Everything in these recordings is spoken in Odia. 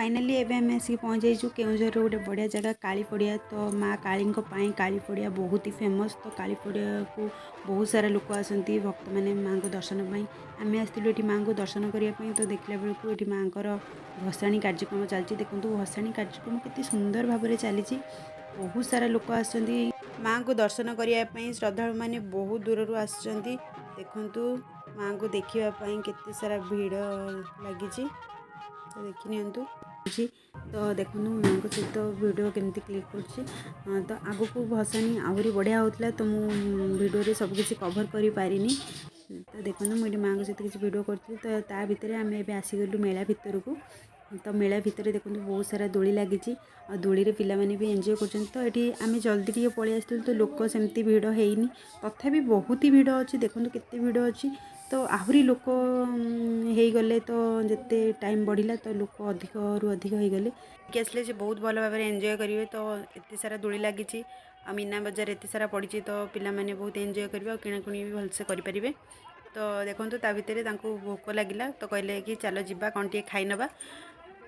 ଫାଇନାଲି ଏବେ ଆମେ ଆସିକି ପହଞ୍ଚି ଯାଇଛୁ କେଉଁଝରର ଗୋଟେ ବଢ଼ିଆ ଜାଗା କାଳୀପଡ଼ିଆ। ତ ମା କାଳୀଙ୍କ ପାଇଁ କାଳୀପଡ଼ିଆ ବହୁତ ହି ଫେମସ୍। ତ କାଳୀପଡ଼ିଆକୁ ବହୁତ ସାରା ଲୋକ ଆସନ୍ତି, ଭକ୍ତମାନେ ମାଆଙ୍କୁ ଦର୍ଶନ ପାଇଁ। ଆମେ ଆସିଥିଲୁ ଏଠି ମାଆଙ୍କୁ ଦର୍ଶନ କରିବା ପାଇଁ। ତ ଦେଖିଲା ବେଳକୁ ଏଠି ମାଆଙ୍କର ଭସାଣି କାର୍ଯ୍ୟକ୍ରମ ଚାଲିଛି। ଦେଖନ୍ତୁ, ଭସାଣି କାର୍ଯ୍ୟକ୍ରମ କେତେ ସୁନ୍ଦର ଭାବରେ ଚାଲିଛି। ବହୁତ ସାରା ଲୋକ ଆସୁଛନ୍ତି ମାଆଙ୍କୁ ଦର୍ଶନ କରିବା ପାଇଁ। ଶ୍ରଦ୍ଧାଳୁମାନେ ବହୁତ ଦୂରରୁ ଆସିଛନ୍ତି। ଦେଖନ୍ତୁ, ମାଆଙ୍କୁ ଦେଖିବା ପାଇଁ କେତେ ସାରା ଭିଡ଼ ଲାଗିଛି। ତ ଦେଖି ନିଅନ୍ତୁ। ତ ଦେଖନ୍ତୁ, ମୁଁ ମାଆଙ୍କ ସହିତ ଭିଡ଼ିଓ କେମିତି କ୍ଲିକ୍ କରୁଛି। ତ ଆଗକୁ ଭସାଣି ଆହୁରି ବଢ଼ିଆ ହେଉଥିଲା, ତ ମୁଁ ଭିଡ଼ିଓରେ ସବୁକିଛି କଭର୍ କରିପାରିନି। ତ ଦେଖନ୍ତୁ, ମୁଁ ଏଠି ମାଆଙ୍କ ସହିତ କିଛି ଭିଡ଼ିଓ କରୁଥିଲି। ତ ତା ଭିତରେ ଆମେ ଏବେ ଆସିଗଲୁ ମେଳା ଭିତରକୁ। ତ ମେଳା ଭିତରେ ଦେଖନ୍ତୁ, ବହୁତ ସାରା ଦୋଳି ଲାଗିଛି ଆଉ ଦୋଳିରେ ପିଲାମାନେ ବି ଏନ୍ଜୟ କରୁଛନ୍ତି। ତ ଏଠି ଆମେ ଜଲ୍ଦି ଟିକେ ପଳେଇ ଆସିଥିଲୁ, ତ ଲୋକ ସେମିତି ଭିଡ଼ ହେଇନି। ତଥାପି ବହୁତ ହି ଭିଡ଼ ଅଛି। ଦେଖନ୍ତୁ, କେତେ ଭିଡ଼ ଅଛି। ତ ଆହୁରି ଲୋକ ହେଇଗଲେ। ତ ଯେତେ ଟାଇମ୍ ବଢ଼ିଲା, ତ ଲୋକ ଅଧିକରୁ ଅଧିକ ହେଇଗଲେ। ଟିକେ ଆସିଲେ ସେ ବହୁତ ଭଲ ଭାବରେ ଏନ୍ଜୟ କରିବେ। ତ ଏତେ ସାରା ଦୋଳି ଲାଗିଛି ଆଉ ମୀନା ବଜାର ଏତେ ସାରା ପଡ଼ିଛି, ତ ପିଲାମାନେ ବହୁତ ଏନ୍ଜୟ କରିବେ ଆଉ କିଣାକିଣି ବି ଭଲସେ କରିପାରିବେ। ତ ଦେଖନ୍ତୁ, ତା ଭିତରେ ତାଙ୍କୁ ଭୋକ ଲାଗିଲା, ତ କହିଲେ କି ଚାଲ ଯିବା, କ'ଣ ଟିକେ ଖାଇନେବା।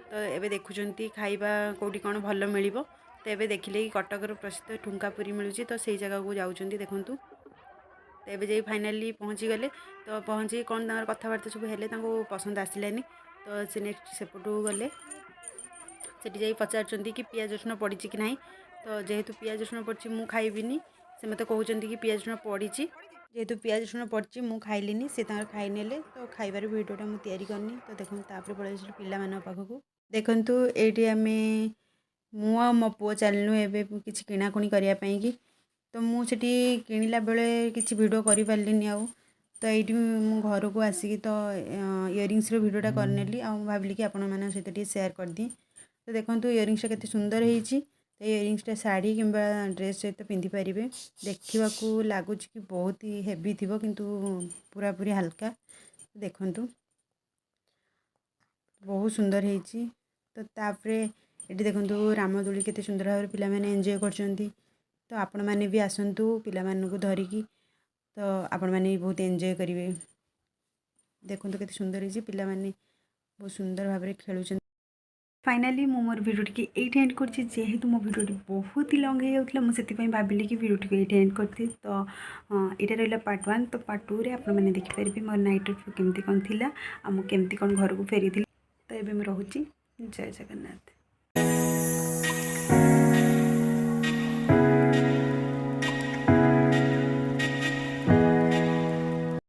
ତ ଏବେ ଦେଖୁଛନ୍ତି ଖାଇବା କେଉଁଠି କ'ଣ ଭଲ ମିଳିବ। ତ ଏବେ ଦେଖିଲେ କି କଟକର ପ୍ରସିଦ୍ଧ ଠୁଙ୍କା ପୁରୀ ମିଳୁଛି, ତ ସେଇ ଜାଗାକୁ ଯାଉଛନ୍ତି। ଦେଖନ୍ତୁ, ତ ଏବେ ଯାଇ ଫାଇନାଲି ପହଞ୍ଚିଗଲେ। ତ ପହଞ୍ଚିକି କ'ଣ ତାଙ୍କର କଥାବାର୍ତ୍ତା ସବୁ ହେଲେ, ତାଙ୍କୁ ପସନ୍ଦ ଆସିଲାନି। ତ ସେ ନେକ୍ସଟ ସେପଟକୁ ଗଲେ। ସେଠି ଯାଇ ପଚାରୁଛନ୍ତି କି ପିଆଜ ରସୁଣ ପଡ଼ିଛି କି ନାହିଁ। ତ ଯେହେତୁ ପିଆଜ ରସୁଣ ପଡ଼ିଛି, ମୁଁ ଖାଇବିନି। ସେ ମୋତେ କହୁଛନ୍ତି କି ପିଆଜ ରସୁଣ ପଡ଼ିଛି। ଯେହେତୁ ପିଆଜ ରସୁଣ ପଡ଼ିଛି, ମୁଁ ଖାଇଲିନି, ସେ ତାଙ୍କର ଖାଇନେଲେ। ତ ଖାଇବାର ଭିଡ଼ିଓଟା ମୁଁ ତିଆରି କରିନି। ତ ଦେଖନ୍ତୁ, ତାପରେ ପଳେଇ ଆସିଲୁ ପିଲାମାନଙ୍କ ପାଖକୁ। ଦେଖନ୍ତୁ, ଏଇଠି ଆମେ, ମୁଁ ଆଉ ମୋ ପୁଅ ଚାଲିଲୁ ଏବେ କିଛି କିଣାକୁଣି କରିବା ପାଇଁକି। ତ ମୁଁ ସେଠି କିଣିଲା ବେଳେ କିଛି ଭିଡ଼ିଓ କରିପାରିଲିନି ଆଉ। ତ ଏଇଠି ମୁଁ ଘରକୁ ଆସିକି ତ ଇୟରିଙ୍ଗସର ଭିଡ଼ିଓଟା କରିନେଲି ଆଉ ମୁଁ ଭାବିଲି କି ଆପଣମାନଙ୍କ ସହିତ ଟିକେ ସେୟାର କରିଦିଏ। ତ ଦେଖନ୍ତୁ, ଇୟରିଙ୍ଗସଟା କେତେ ସୁନ୍ଦର ହେଇଛି। ତ ଇୟରିଙ୍ଗସଟା ଶାଢ଼ୀ କିମ୍ବା ଡ୍ରେସ୍ ସହିତ ପିନ୍ଧିପାରିବେ। ଦେଖିବାକୁ ଲାଗୁଛି କି ବହୁତ ହି ହେଭି ଥିବ, କିନ୍ତୁ ପୁରାପୁରି ହାଲକା। ଦେଖନ୍ତୁ, ବହୁତ ସୁନ୍ଦର ହେଇଛି। ତ ତାପରେ ଏଠି ଦେଖନ୍ତୁ, ରାମଦୋଳି କେତେ ସୁନ୍ଦର ଭାବରେ ପିଲାମାନେ ଏନ୍ଜୟ କରୁଛନ୍ତି। ତ ଆପଣମାନେ ବି ଆସନ୍ତୁ ପିଲାମାନଙ୍କୁ ଧରିକି, ତ ଆପଣମାନେ ବି ବହୁତ ଏନ୍ଜୟ କରିବେ। ଦେଖନ୍ତୁ, କେତେ ସୁନ୍ଦର ହେଇଛି। ପିଲାମାନେ ବହୁତ ସୁନ୍ଦର ଭାବରେ ଖେଳୁଛନ୍ତି। ଫାଇନାଲି ମୁଁ ମୋର ଭିଡ଼ିଓଟିକି ଏଇଠି ଏଣ୍ଡ କରୁଛି। ଯେହେତୁ ମୋ ଭିଡ଼ିଓଟି ବହୁତ ହି ଲଙ୍ଗ୍ ହେଇଯାଉଥିଲା, ମୁଁ ସେଥିପାଇଁ ଭାବିଲି କି ଭିଡ଼ିଓଟିକୁ ଏଇଠି ଏଣ୍ଡ କରିଦିଏ। ତ ଏଇଟା ରହିଲା ପାର୍ଟ ୱାନ୍। ତ ପାର୍ଟ ଟୁରେ ଆପଣମାନେ ଦେଖିପାରିବେ ମୋର ନାଇଟ୍ କେମିତି କ'ଣ ଥିଲା ଆଉ ମୁଁ କେମିତି କ'ଣ ଘରକୁ ଫେରିଥିଲି। ତ ଏବେ ମୁଁ ରହୁଛି। ଜୟ ଜଗନ୍ନାଥ।